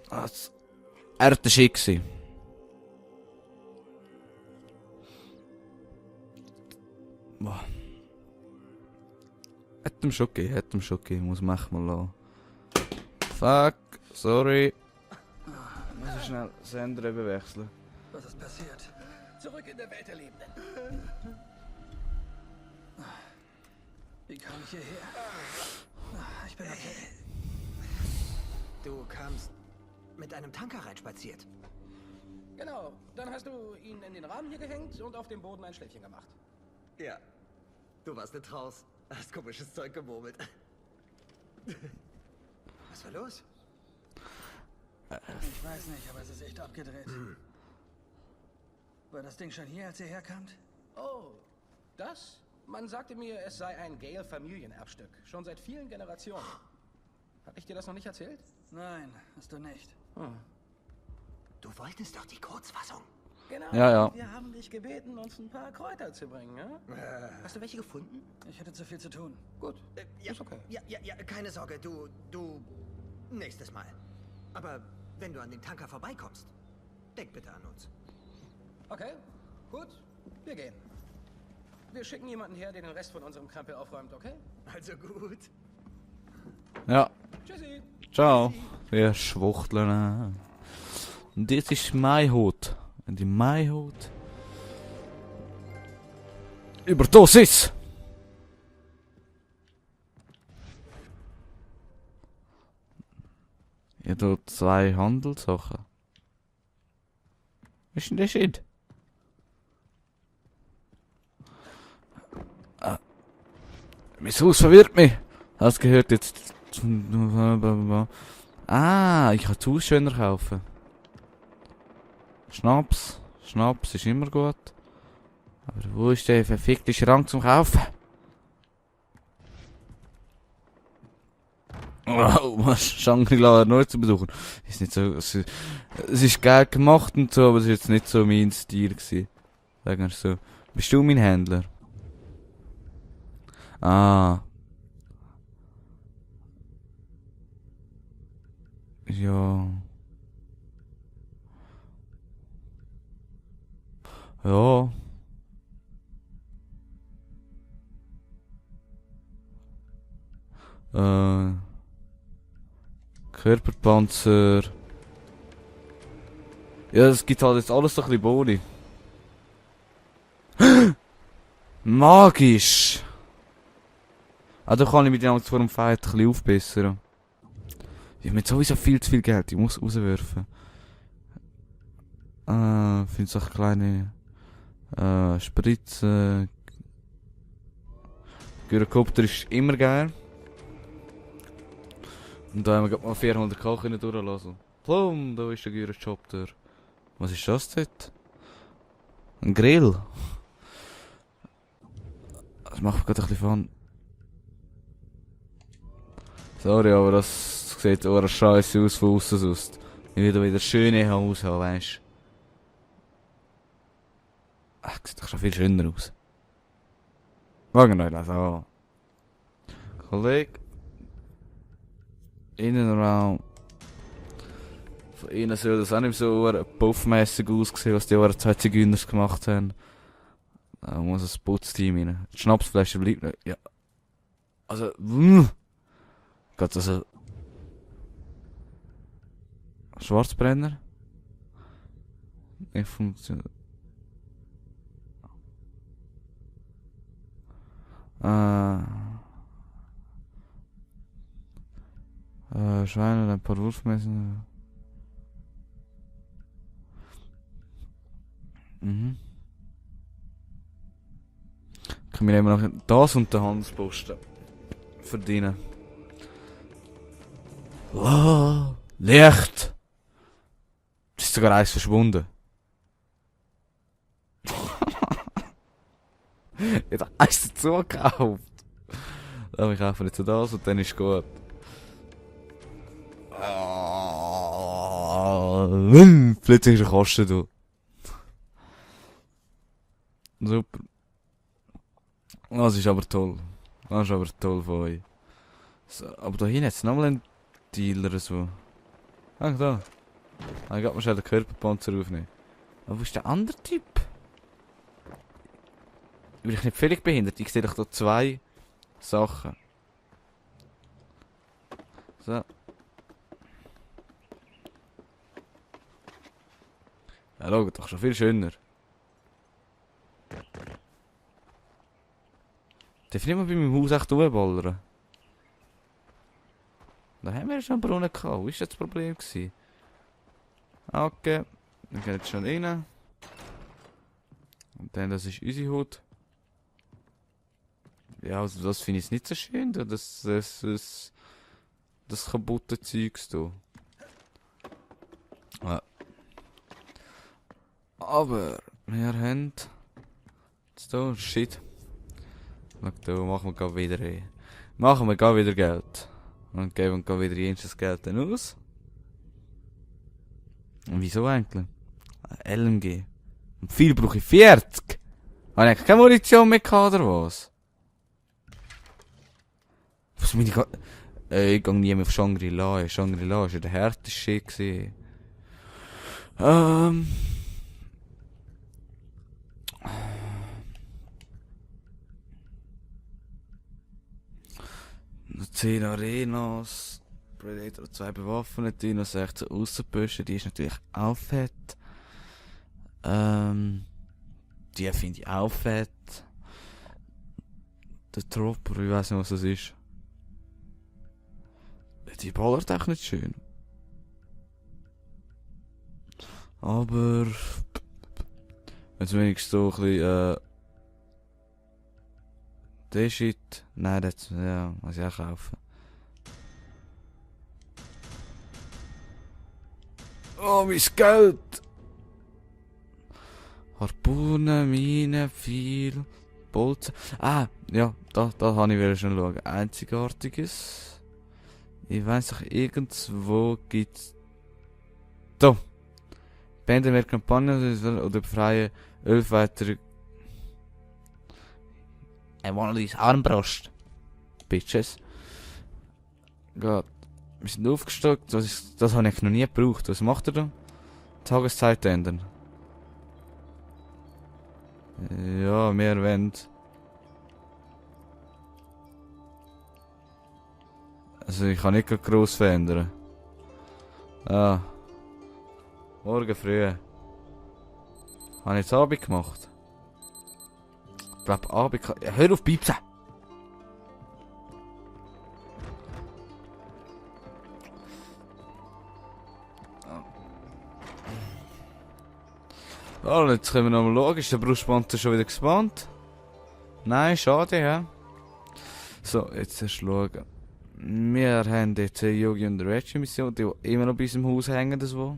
Er war der Shit gewesen. Boah. Hat ihm schon gegeben, muss man echt mal lassen. Fuck, sorry. Muss ich schnell Sender eben wechseln. Was ist passiert? Zurück in der Welt der Lebenden. Wie kam ich hierher? Ich bin okay. Du kamst mit einem Tanker reinspaziert. Genau, dann hast du ihn in den Rahmen hier gehängt und auf dem Boden ein Schläfchen gemacht. Ja. Du warst nicht raus. Hast komisches Zeug gemurmelt. Was war los? Ich weiß nicht, aber es ist echt abgedreht. War das Ding schon hier, als ihr herkamt? Oh, das? Man sagte mir, es sei ein Gale-Familienerbstück. Schon seit vielen Generationen. Hab ich dir das noch nicht erzählt? Nein, hast du nicht. Du wolltest doch die Kurzfassung. Genau. Ja. Wir haben dich gebeten, uns ein paar Kräuter zu bringen, ja? Hast du welche gefunden? Ich hatte zu viel zu tun. Gut. Ja, Ist okay. ja, keine Sorge, du... Nächstes Mal. Aber wenn du an den Tanker vorbeikommst, denk bitte an uns. Okay, gut. Wir gehen. Wir schicken jemanden her, der den Rest von unserem Krempel aufräumt, okay? Also gut. Ja, Tschüssi. ciao. Wir schwuchteln. Und das ist mein Hut. Und in mein Hut... Überdosis! Ja, da 2 Handelssachen. Was ist denn der Shit? Mein Haus verwirrt mich. Das gehört jetzt... Ah, ich kann das Haus schöner kaufen. Schnaps. Schnaps ist immer gut. Aber wo ist der verfickte Schrank zum Kaufen? Oh, was? Shangri-La neu zu besuchen. Ist nicht so... Es ist geil gemacht und so, aber es ist jetzt nicht so mein Stil gewesen. Sagen wir so. Bist du mein Händler? Ah. Ja. Ja. Körperpanzer. Ja, es gibt halt jetzt alles so ein bisschen Boni. Magisch! Ah, da kann ich mit dem vor dem Fight ein bisschen aufbessern. Ich habe jetzt sowieso viel zu viel Geld, ich muss rauswerfen. Finde so kleine Spritzen. Gyrokopter ist immer geil. Und da haben wir gerade mal 400k können durchlassen. Plum, da ist der Gyrokopter. Was ist das dort? Ein Grill. Das macht gerade ein bisschen Fun. Sorry, aber das sieht auch scheiße aus von außen aus. Ich will wieder schöne Haus haben, weisst du. Ach, sieht doch schon viel schöner aus. Wagen euch das an. Kollege. Innenraum. Von innen soll das auch nicht so puffmässig aussehen, was die 2 Zigeuners gemacht haben. Da muss ein Putzteam rein. Die Schnapsflasche bleibt nicht. Ja. Also, geht also. Schwarzbrenner? Nicht funktioniert. Schweine und ein paar Wurfmessen. Mhm. Können wir immer noch das und den Handelsposten verdienen. Oh, Licht! Es ist sogar eins verschwunden. Ich habe eins dazu gekauft. Aber ich kaufe jetzt das und dann ist gut. Plötzlich ist eine Kosten da. Super. Das ist aber toll. Das ist aber toll von euch. So, aber da hinten hat es nochmal einen Dealer so. Ach da. Ich muss schnell den Körperpanzer aufnehmen. Aber wo ist der andere Typ? Bin ich nicht völlig behindert? Ich sehe doch da 2 Sachen. So. Ja, schau, doch schon viel schöner. Darf ich nicht mal bei meinem Haus echt durchballern? Da haben wir ja schon einen Brunnen gehabt. Wo war das Problem gewesen? Okay. Dann gehen wir jetzt schon rein. Und dann, das ist unsere Hut. Ja, also das finde ich nicht so schön, da, das kaputte Zeugs da. Ja. Aber, wir haben... Jetzt da, shit. Schau da, machen wir gerade wieder Machen wir gerade wieder Geld. Und geben gerade wieder jenes Geld dann aus. Und wieso eigentlich? LMG. Und viel brauche ich 40. Habe ich keine Munition mehr gehabt, oder was? Was bin ich gerade... ich gehe nie mehr auf Shangri-La. Shangri-La war ja der härteste Shit gewesen. Noch 10 Arenas. Predator 2 bewaffnet, noch 16 Aussenbüsche, die ist natürlich auch fett. Die finde ich auch fett. Der Tropper, ich weiß nicht, was das ist. Die ballert echt nicht schön. Aber... Jetzt wenigstens so ein bisschen, der Shit. Nein, das, ja, muss ich auch kaufen. Oh, mein Geld! Harpunen, Minen, Pfeil, Bolzen. Ah, ja, da habe ich schon schauen. Einzigartiges. Ich weiss doch, irgendwo gibt's... Da! Beende mehr Kampagnen oder befreie 11 weitere... I wanna these Armbrust. Bitches. Gott. Wir sind aufgestockt, das habe ich noch nie gebraucht. Was macht er da? Tageszeit ändern. Ja, mehr wenn. Also ich kann nicht gross verändern. Ah. Morgen früh. Habe ich jetzt Abend gemacht? Ich glaube Abend kann... Ja, hör auf piepsen! Oh, jetzt können wir noch mal schauen. Ist der Brustpanzer schon wieder gespannt? Nein, schade, ja. So, jetzt erst schauen. Wir haben jetzt eine Yogi und Reggie Mission, die immer noch bei unserem Haus hängen. Das wo.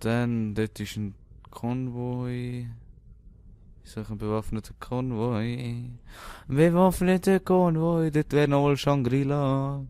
Dann, dort ist ein Konvoi. Ich suche einen bewaffneten Konvoi. Bewaffneter Konvoi, dort wäre nochmal Shangri-La.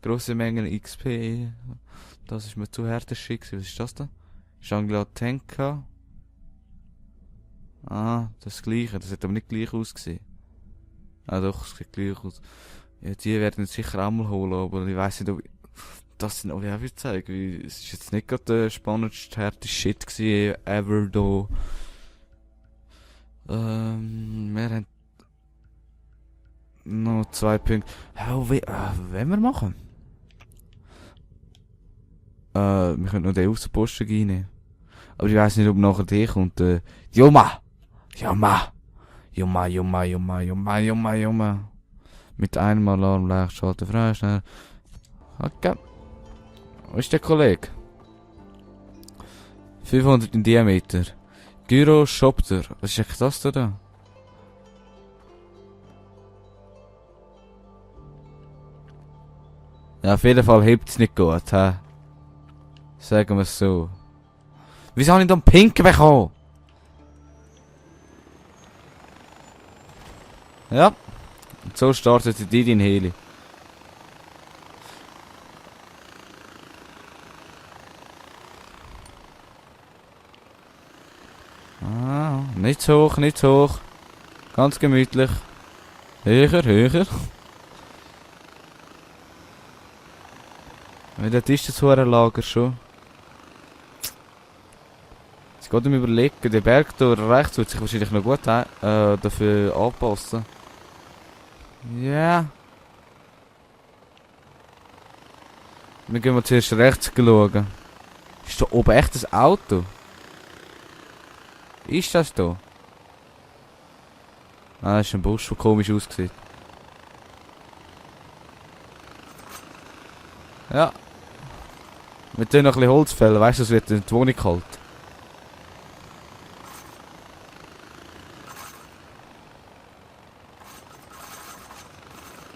Grosse Mengen XP. Das ist mir zu härter Schick. Was ist das da? Shangri-La Tenka. Ah, das gleiche. Das hat aber nicht gleich ausgesehen. Ah doch, es sieht gleich aus. Ja, die werden jetzt sicher auch mal holen, aber ich weiss nicht, ob ich das sind auch wieder zeigen. Weil es ist jetzt nicht gerade der spannendste, härteste Shit gewesen, ever da. Wir haben noch 2 Punkte. Oh, wollen wir machen? Wir können noch den Außenposten reinnehmen. Aber ich weiss nicht, ob nachher der kommt. Joma! Mit einem Alarm leicht schalten frei, schnell. Okay. Wo ist der Kollege? 500 in Diameter. Gyro Shopter. Was ist eigentlich das da? Ja, auf jeden Fall hebt es nicht gut, hä? Sagen wir es so. Wieso habe ich da einen Pink bekommen? Ja. Und so startet die den Heli. Ah, nicht zu hoch, nicht zu hoch. Ganz gemütlich. Höher, höher. Wie das ist das Hurenlager schon? Jetzt geht mir überlegen, der Berg da rechts wird sich wahrscheinlich noch gut dafür anpassen. Ja. Yeah. Wir gehen mal zuerst rechts schauen. Ist da oben echt ein Auto? Ist das da? Ah, das ist ein Bus, der komisch aussieht. Ja. Wir tun noch ein bisschen Holz fällen, weißt du, es wird in die Wohnung kalt.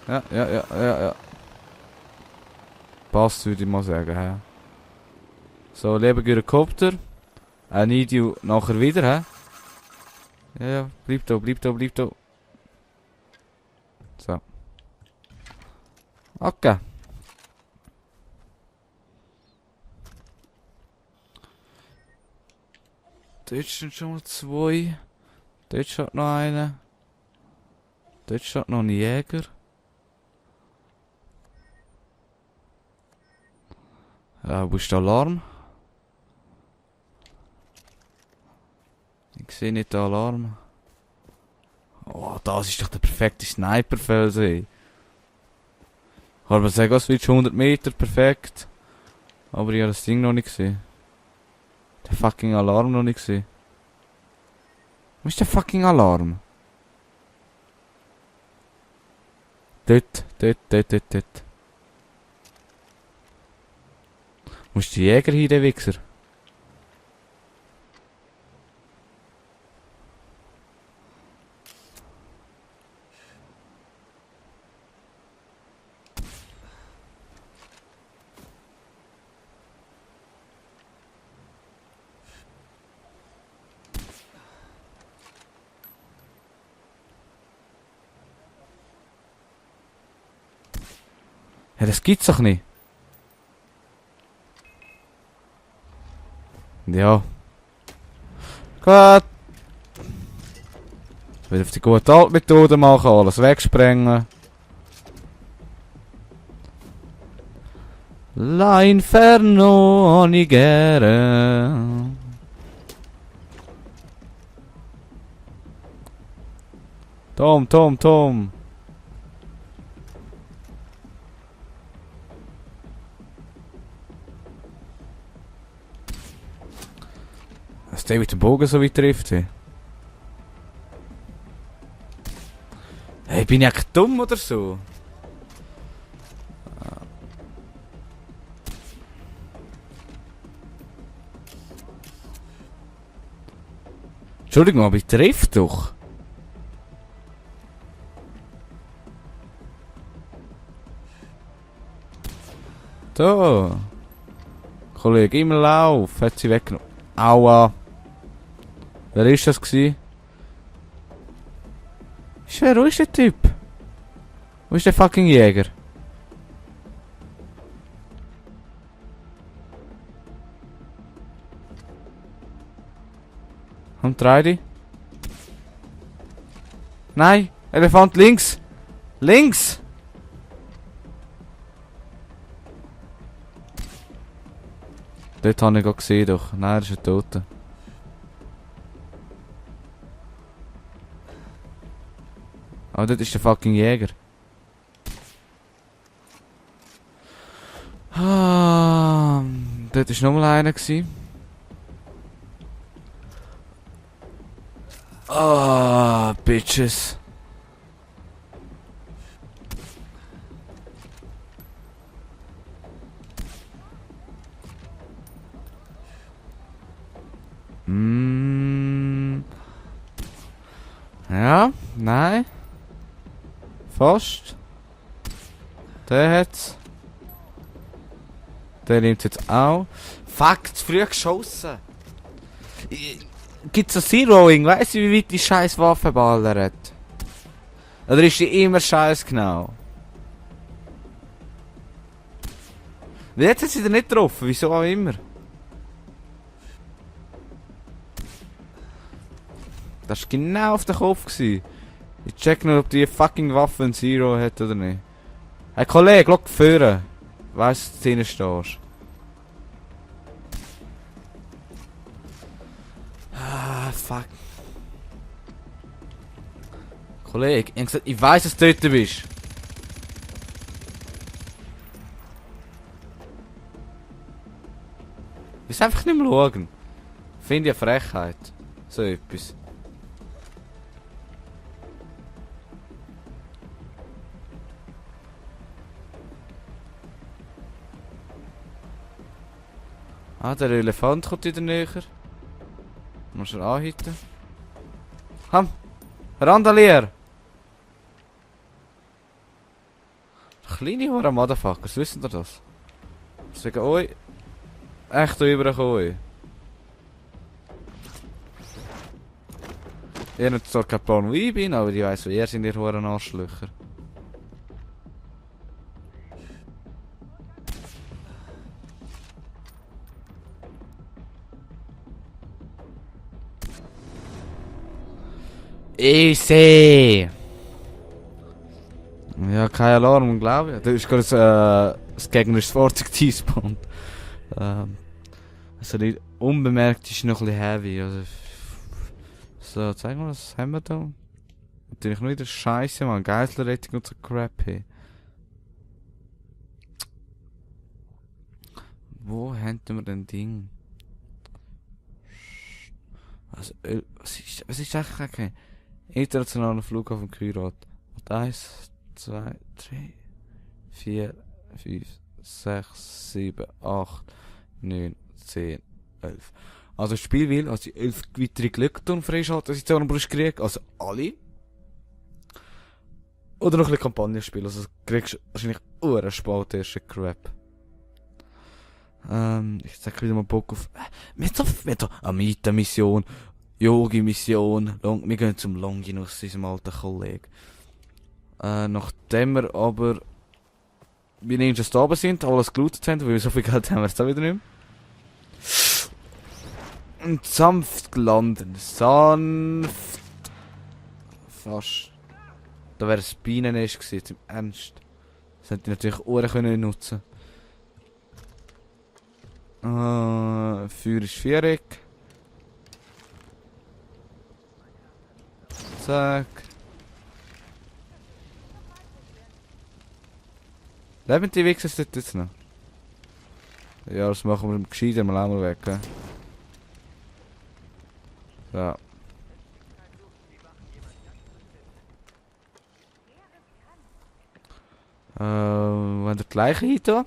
Ja. Passt, würde ich mal sagen, ja. So, lieber Gyrocopter. I need you nachher wieder, hä? Ja, bleib da. So. Okay. Dort sind schon mal 2. Dort steht noch einer. Dort steht noch ein Jäger. Wo ist der Alarm? Ich sehe nicht den Alarm. Oh, das ist doch der perfekte Sniperfels, ey. Ich kann mir sagen, es wird schon 100 Meter perfekt. Aber ich habe das Ding noch nicht gesehen. Der fucking Alarm noch nicht gesehen. Wo ist der fucking Alarm? Dort. Wo ist der Jäger hier, der Wichser? Ja, das gibt's doch nicht. Ja. Gut. Wieder auf die gute Altmethode machen, alles wegsprengen. La Inferno Onigere. Tom. Dass der mit dem Bogen so weit trifft. Hey, bin ich eigentlich dumm oder so? Entschuldigung, aber ich treffe doch. Da. Kollege, im Lauf. Hat sie weggenommen. Aua. Wer ist das gsi? Wo ist der Typ? Wo ist der fucking Jäger? Und drei. Nein! Elefant links! Links! Dort habe ich gerade gesehen doch. Nein, er ist ein Toter. Aber dort ist der fucking Jäger. Ah, dort war nochmal einer. Ah, Bitches. Ja, nein. Fast. Der hat's. Der nimmt jetzt auch. Fuck, zu früh geschossen. Gibt's ein Zeroing? Weiss ich, wie weit die scheiß Waffe ballert? Oder ist die immer scheiß genau? Jetzt hat sie den nicht getroffen, wieso auch immer. Das war genau auf den Kopf gewesen. Ich check nur, ob die fucking Waffe ein Zero hat oder nicht. Hey Kollege, schau vorne. weißt, dass du drinnen stehst. Ah, fuck. Kollege, ich hab gesagt, ich weiss, dass du dort bist. Du willst einfach nicht mehr schauen. Finde ich eine Frechheit. So etwas. Ah, der Elefant kommt wieder näher. Muss er anhitten. Komm! Randalier! Kleine Hure Motherfuckers, wissen ihr das? Sagen oi. Echt überkommen. Ich habe zwar keinen Plan, wo ich bin, aber ich weiss, wer sind die Huren Arschlöcher. Easy! Ja, kein Alarm, glaube ich. Da ist gerade das gegnerische Fahrzeug despawned. Also nicht unbemerkt ist noch ein bisschen heavy. Also, so, zeig mal, was haben wir da? Natürlich nur wieder Scheiße, man. Geiselrettung und so Crap hier. Wo haben wir denn Ding? Also, was ist eigentlich okay? Internationaler Flughafen Kyrat. 1, 2, 3, 4, 5, 6, 7, 8, 9, 10, 11. Also das Spiel will, als ich 11 weitere Glückton freischalten, dass ich zu einer Brust kriege. Also alle. Oder noch ein bisschen Kampagnenspiel. Also du kriegst wahrscheinlich einen spät ersten Crap. Ich sag wieder mal Bock auf... Mit so Amita-Mission, Yogi-Mission. Wir gehen zum Longinus, unserem alten Kollegen. Nachdem wir aber... wie Ninjas da oben sind, alles gelootet haben, weil wir so viel Geld haben wir jetzt auch wieder nicht mehr. Und sanft gelandet. Sanft. Fast. Da wäre ein Bienennest gewesen, im Ernst. Das hätte ich natürlich Ohren können nutzen. Feuer ist viereck. Zack. Leben die Wichser dort jetzt noch? Ja, das machen wir gescheiter mal einmal weg. He? So. Wenn der gleiche hin tun?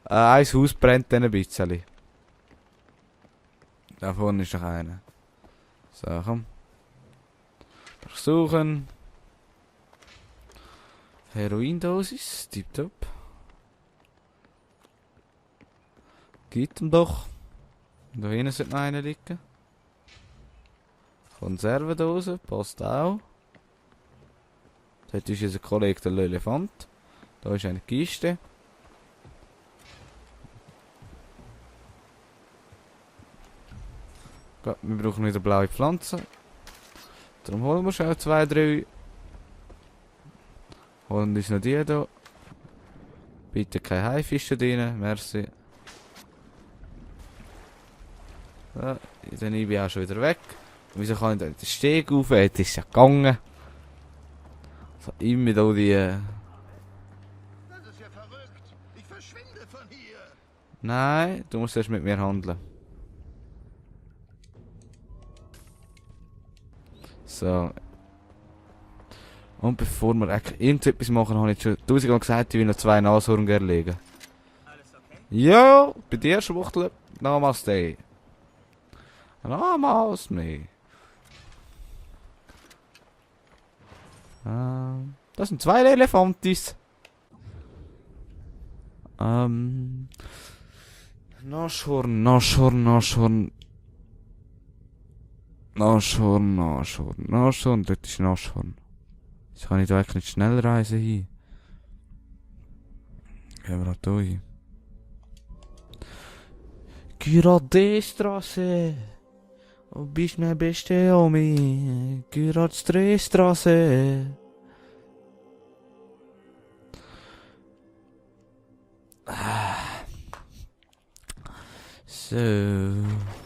Ein Haus brennt dann ein bisschen. Da vorne ist noch einer. So, komm. Durchsuchen. Heroindosis, tipptopp. Geht ihm doch. Da hinten sollte noch einer liegen. Konservendose, passt auch. Dort ist unser Kollege der Elefant. Da ist eine Kiste. Gut, wir brauchen wieder blaue Pflanzen. Darum holen wir schon 2, 3. Holen uns noch die hier. Bitte kein Haifische drin, merci. So, dann bin ich auch schon wieder weg. Und wieso kann ich da den Steg rauf? Jetzt ist es ja gegangen. So, immer da die... Das ist ja verrückt. Ich verschwinde von hier. Nein, du musst erst mit mir handeln. So. Und bevor wir irgendetwas machen, habe ich schon 1000 Mal gesagt, ich will noch 2 Nashorn legen. Alles okay? Ja, bei dir Schwuchtel. Namaste. Namaste. Das sind 2 Elefantis. Nashorn, Nashorn, Nashorn. Nashorn, Nashorn, Nashorn, dort ist Nashorn. Jetzt kann ich da eigentlich nicht schnell reisen hin. Gehen wir auch hier hin. Gyradé-Straße. Du bist mein bester Homie. Gyradé-Straße. So.